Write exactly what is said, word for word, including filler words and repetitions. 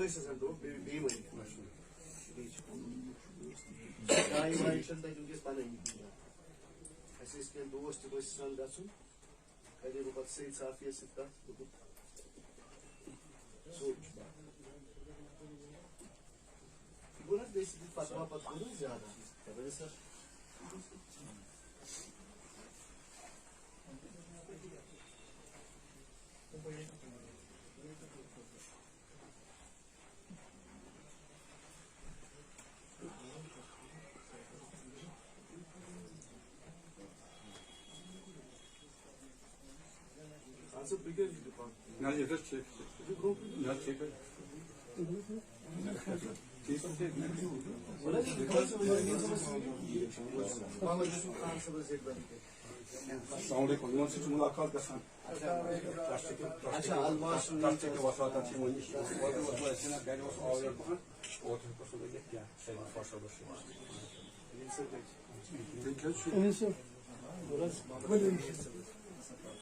أسۍ ہسا گوٚو بیٚیہِ، بیٚیہِ ؤری۔ بیٚیہِ چھِ پَنُن۔ جایہِ وایہِ چھَنہٕ تَتہِ وٕنکیٚس پَنٕنۍ۔ اَسہِ ٲسۍ کینٛہہ دوس تہِ، بہٕ ٲسۍ یَژھان گژھُن۔ کَرے بہٕ پَتہٕ سید صافیَس سۭتۍ کَتھ، دوٚپُکھ، سُہ گوٚو نہ حظ بیٚیہِ سۭتۍ فتوا پَتہٕ گوٚو نہ زیادٕ۔ نہ، یہِ حظ ٹھیٖک۔ نہ، ٹھیٖک حظ۔ ٹھیٖک حظ۔ السلام علیکم۔ یِمَن سۭتۍ چھِ مُلاقات گژھان۔ اچھا، الماس تَتھ چھِ کینٛہہ وَساتَن چھِ یِمَن نِش۔ گَرِ اوس آوُر پَہَن، اوترٕ ہیوٚکُس نہٕ ؤنِتھ کینٛہہ، سٲلِم فصل اوس یِوان۔ بیٚیہِ کیٛاہ حظ چھُ؟